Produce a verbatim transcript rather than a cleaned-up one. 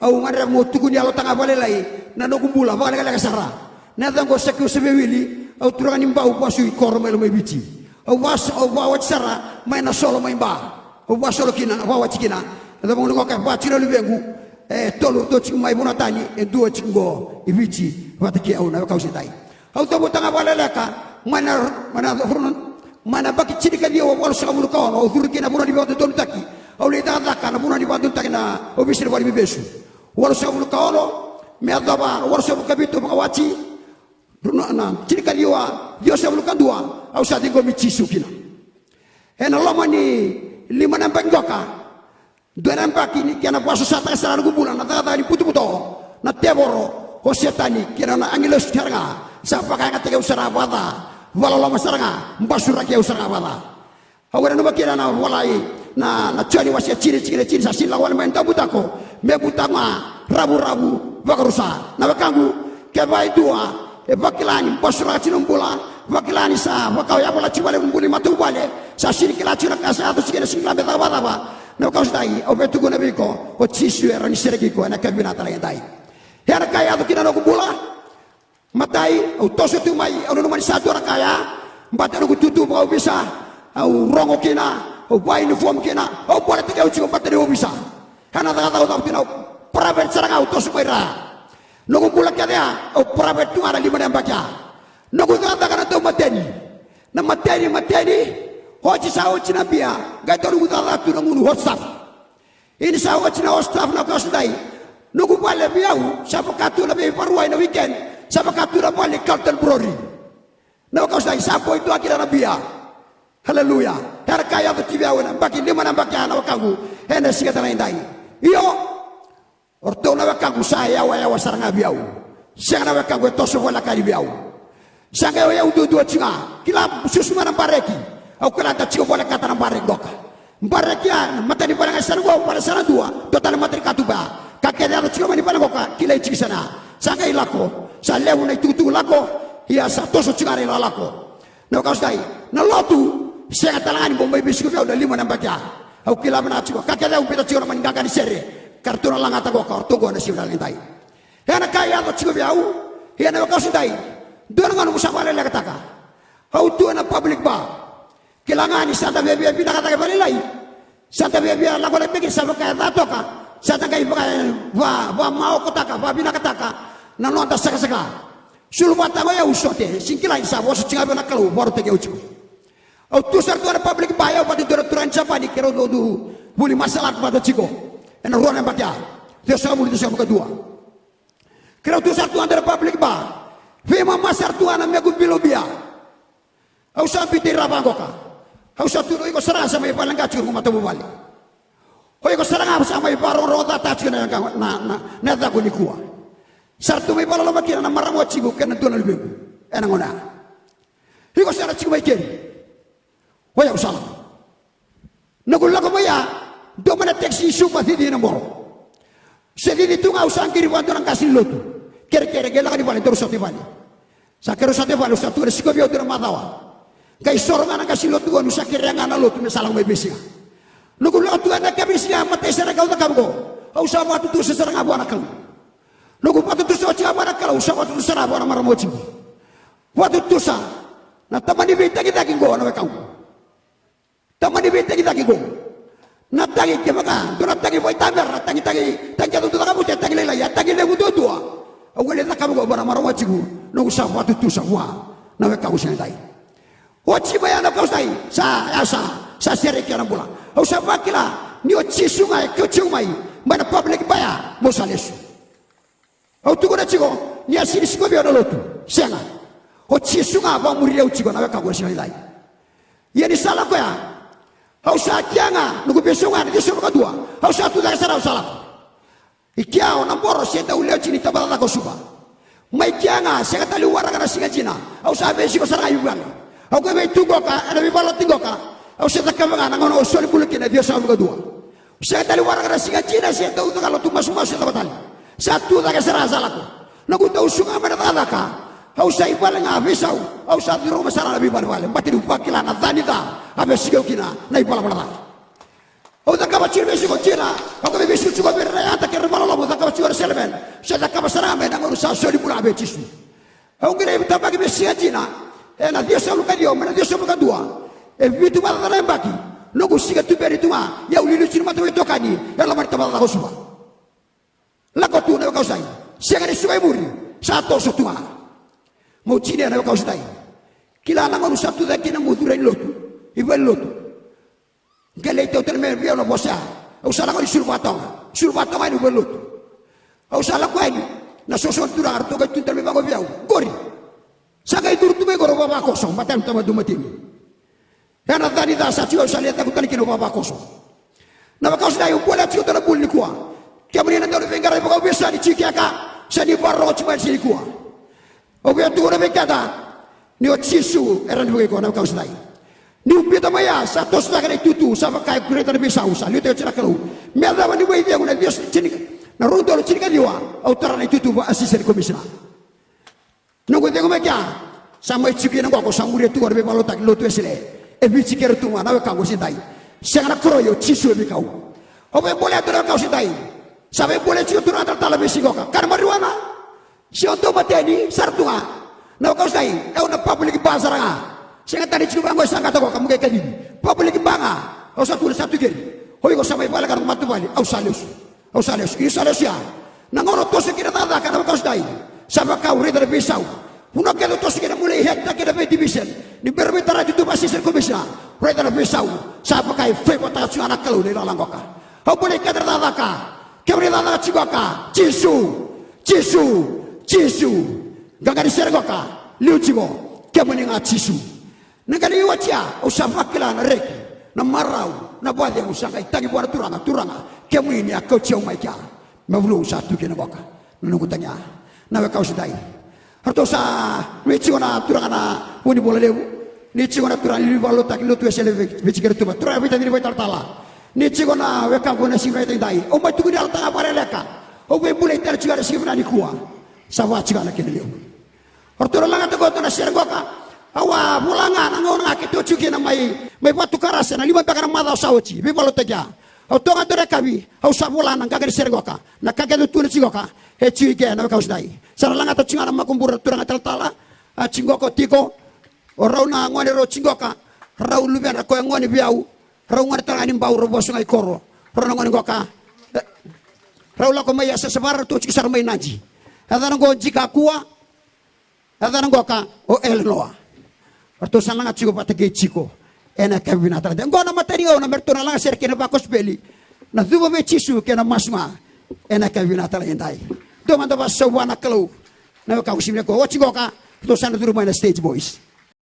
Au gadreva mo tukuni yalo taga vakalailai na noqu bula vakalekaleka sara. Na yaca oqo Saki Osevewili, au turaga ni Bau, vasu i koro mai Lomai, Viti. Au vasu, au vakawati sara mai Nasolo mai Ba. Au vakasolo kina, vakawati kina. E dua vaguna qo ka vati na luvequ. E tolu ratou tiko mai vanua tani, e dua tiko qo i Viti vata kei au, na wekaqu siga dai. Au cavuta ga vakaleleka mai na, mai na, mai na yabaki tinikaciwa walusagavulu ka ono, au curu kina na vanua ni vakadodonutaki. Au lai cakacaka na vanua ni vakadodonutaki na ovisa ni valeniveivesu. Walusagavulu ka ono me yacova walusagavulu ka vitu vakawati, rua na, na tinikaciwa ciwasagavulu ka dua, au sa ciqomi Jisu kina. Ena loma ni lima na yabaki qoka, dua na yabaki ni kena vakasosataka sara na noqu bula na cakacaka ni butobuto, na tevoro o Setani kei na nona agilosi sara ga sa vakayagataki au sara vakaca, vakaloloma sara ga, basuraki au sara ga vakaca. Au nanuma kina na volai na, na Joni wase tini, tikina tini, sa sega ni lako wale mai na daubutako me butako ga ravuravu vakarusa. Na wekaqu, kevaka e dua e vakila ni basuraka tiko na bula, vakila ni sa vaka o yavala tiko vale na bula ni matavuvale, sa sega ni kila tiko na ka sa yaco tiko ena siga ni laba, caka vakacava. Na wekaqu siga dai, au via tukuna vei iko, o Jisu e rawa ni sereki iko ena yakavi vinaka tale ga edai. Ia na ka e yaco kina na noqu bula. Matai, au toso tu mai, au nanuma ni sa dua na ka ya, baleta noqu itutu vakaovisa, au rogo kina, au vakainifomu kina, au boletaki au tiko baleta ni ovisa. Ena cakacaka au cavuta kina, au private sara ga, au toso mai ra. Noqu bula kece ya, au private tu ga na lima na yabaki ya. Noqu cakacaka na daumateni. Na mateni, mateni, oti sa oti na bia, qai dau noqu cakacaka tu na gunu hot stuff. Ia ni sa oti na hot stuff, na wekaqu siga dai, noqu vale vei au sa vaka tu na veivakarauwai na weekend, sa vaka tu na vale ni Carlton Brewery. Na wekaqu siga dai, sa boi dua kina na bia. Haleluya. Era ka yaco tiko vei au ena yabaki lima na yabaki ya, na wekaqu, ena siga tale ga edai. Io, o ratou na wekaqu sa yawayawa sara ga vei au. Sega na wekaqu e toso voleka yani vei au. Sa qai o yau duadua tiko ga, kila, susu mai na bareki. Au kila da tiko volekata na bareki qoka. Bareki ya, na mata ni vale ga e sa na qo, vale sa na dua, dua tale na mata ni katuba. Ka kece yaco tiko mai ni vale qoka, kilai tiko sa na. Sa qai lako, sa levu na itukutuku lako, ia sa toso tiko ga na ilakolako. Na wekaqu siga dai, na lotu, sega tale ga ni bau mai veisiko vei au na lima na yabaki ya. Au kila vinaka tiko, ka kece au biuta tiko na mani qaqa ni sere, ka ratou na lagata qoka, o ratou qo na siga tale ga edai. Ena ka e yaco tiko vei au, ia na wekaqu siga dai, dua na gauna au sa vakalelekataka. Au tu ena public bar. Kila ga ni sa da viavia vinaka cake vakalailai. Sa da viavia lako lai beki, sa vaka e ca toka. Sa da qai vaka, va, vakamaokotaka, vakavinakataka na noda sakasaka. Sulu vata ga o yau, sote, sega ni kila ni sa vosa tiko ga vei au na Kalou, vakarautaki au tiko. Au tu sara tu ena public bar, au vata kei dua na turaga ni Japani, keirau dau vuli martial art vata tiko. Ena rua na yabaki ya, ciwasagavulu, ciwasagavulu ka dua. Keirau tu sara tu ena public bar. Veimama sara tu ga na mequ bilo bia. Au sa biuti ira vaqoka. Au sa tukuna, o iko sara ga sa mai valeqa tiko na noqu matavuvale. O iko sara ga sa mai vakarogorogo cata tiko na, na, na, na yacaqu nikua. Sa ratou mai vakaloloma kina na marama o Jiku kei na dua na luvequ ena gauna ya. Iko sara Jiku mai keri. O yau sa lako. Noqu lako mai ya, dua mai na taxi Suva, cici na boro. Se cici tu ga, au sa qiri vua dua na qase ni lotu. Kerekere, qai lako i vale, daru sota i vale. Sa keirau sota i vale, au sa tukuna, sikovi au dua na macawa. Qai soro ga na qase ni lotu qo, niu sa kerea ga na lotu me sa lako mai veisiga. Noqu lako tu ena yakavi ni siga, matai sara ga au cakava qo, au sa vakatutusa sara ga vua na Kalou. Noqu vakatutusa oti ga vua na Kalou, au sa vakatutusa sara vua na marama o Jiku. Vakatutusa na tamani veitagicaki qo, na wekaqu. Tamani veitagicaki qo. Na tagi kevaka dua na tagi vakaitavera, na tagi, tagi, tagi kece dau cakava oti, e tagi lailai, e tagi levu duadua. Au qai lai cakava qo vua na marama o Jiku, noqu sa vakatutusa vua, na wekaqu siga dai. Oti mai ya, na wekaqu siga dai, sa, ya sa, sa sereki au na bula. Au sa vakila ni o Jisu ga e kauti au mai, mai na public bar ya, meu sa lesu. Au tukuna tiko ni a sega ni sikovi au na lotu. Sega. O Jisu ga vakamuri au tiko, na wekaqu, ena siga ni dai. Ia ni sa lako ya, au sa kia ga, noqu veisau ga ena ciwasagavulu ka dua. Au sa tu cake sara, au sa lako. I kea o Naboro se dau lewe tini, tabacakacaka o Suva. Mai kia ga, sega tale ni waraka na siga dina. Au sa veisiko sara ga i vale. Au qai vei tu qoka, ena veivakaloti qoka. Au se cakava ga na gauna au soli bula kina, ciwasagavulu ka dua. Sega tale ni waraka na siga dina se dau caka lotu masumasu se cava tale. Sa tu cake sara, sa lako. Noqu dau suka mai na cakacaka, au sa i vale ga veisau. Au sa curuma sara na veivalevale, baleta niu vakila na ca ni ca a veisiko kina na ivalavala ca. Au cakava tiko na veisiko dina, au qai veisikotiko vei ira na yada kei ira na vakaloloma, au cakava tiko. sara ga mai na gauna sa soli bula vei Jisu. Au qai lai tabaki me siga dina ena ciwasagavulu ka ciwa mai na ciwasagavulu ka dua. E vitu vata na yabaki noqu siga tuberi tu ga, ia au liuliu tu ni mata vei tokani e loma ni tabacakacaka o Suva. Lako tu na wekaqu siga dai. Sega ni suka i muri, sa toso tu ga. Meu tinia na wekaqu siga dai. Kila na gauna sa tu cake kina meu curu i lotu, i valenilotu. Qai lai tau tale mai vei au na vosa. Au sa lako yani Suluvatoga. Suluvatoga yani valenilotu. Au sa lako yani, na soso ni turaga ratou qai tu tale mai vaqo vei au. Qori. Sa qai curu tu mai qori o vavakoso, matani tama tu matini. Ena ca ni ca sa tiko, au sa lai cegu tale kina o vavakoso. Na wekaqu siga dai, au bolea tiko dua na buli nikua. Kemuni na dau ni veiqaravi vakauveisau ni tiko kea, sa ni vakarorogo tiko mai na siga nikua. Au via tukuna vei keda ni o Jisu e rawa ni vukei iko na wekaqu siga dai. Niu biuta mai ya, sa toso cake na itutu, sa vaka e qai raica na veisau, sa liutaki oti na Kalou. Me yacova niu mai cegu na ciwa, tini, na rua na udolu tinikaciwa, au tara na itutu va assistant commissioner. Noqu cegu mai kea, sa mai tiko kina qo, au sa muria tu qo na veivakalotutaki ni lotu Wesele. E Viti keirau tu ga na wekaqu siga dai. Sega na koroi, o Jisu e veikau. Au via bolea tu na wekaqu siga dai. Sa via bolea tiko turaga talatala vei siga qoka. Kana marijuana. Se o dau mateni sara tu ga. Na wekaqu siga dai, au na public bar sara ga. Sega tale ni tiko vaqo e sa qata qoka, mo qai kacivi. Public bar ga. Au sa tukuna, sa tu keri. O iko sa mai vale ka na matavuvale, au sa lesu. Au sa lesu, iko sa lesu ya. Na gauna au toso kina cakacaka na wekaqu siga dai, sa vaka au raica na veisau. Vanua kece au toso kina, meu lai head-taka kina vei division. Ni bera meu tara na itutu va assistant commissioner, raica na veisau. Sa vaka e favour-taka tiko ga na Kalou na ilala qoka. Au bolei keda na cakacaka. Kemuni cakacaka tiko qoka, Jisu, Jisu, Jisu. Qaqa ni sere qoka, liu tiko, kemuni ga Jisu. Na qai lai oti ya, au sa vakila na reki, na marau, na vakacegu, sa qai tagi vua na Turaga, Turaga, kemuni ni a kauti au mai kea. Me vulu au sa tu kina qoka na noqu tagi ya. Na wekaqu siga dai. Ratou sa, ni tiko na turaga na Vunivola Levu, ni tiko na turaga ni veivakalotutaki ni lotu Wesele vei, vei tiko na tuba, turaga veitacini vakaitalatala. Ni tiko na wekaqu na siga vinaka edaidai. Au mai tukuni yalataka vakaleleka. Au via bolei tale tiko ya na siga vinaka nikua. Sa vaka tiko ya na kena levu. O ratou na lagata qo e dua na sere qoka. Au a vola ga na gauna ga keitou tiko kina mai, mai Vatukarasa, na lima beka na macawa sa oti, veivakalotutaki ya. Au toka e dua na yakavi, au sa vola na qaqa ni sere qoka. Na ka keitou tukuna tiko qoka, e tiko i ke na wekaqu siga dai. Sa na lagata tiko ga na makubura na turaga talatala. A tiko qoka o Tiko. O rau na gone rau tiko qoka. Rau luvedra, koya gone vei au. Rau gone tale ga ni Bau, rau vosa ga i koro. Rau na gone qoka. E, rau lako mai Yasayasa Vara, ratou tiko sara mai Nadi. Yacana qo o Jikakua. Yacana qoka o Elenoa. Ratou sa laga tiko vata kei Jiko ena yakavi vinaka tale edai. Qo na matai ni gauna me ratou na laga sere kei na vakosipeli, na cuva vei Jisu kei na masu ga ena yakavi vinaka tale edai. Dou mada vakasau vua na Kalou. Na wekaqu siga vinaka qo, oti qoka ratou sa na curu mai na Stage Boys.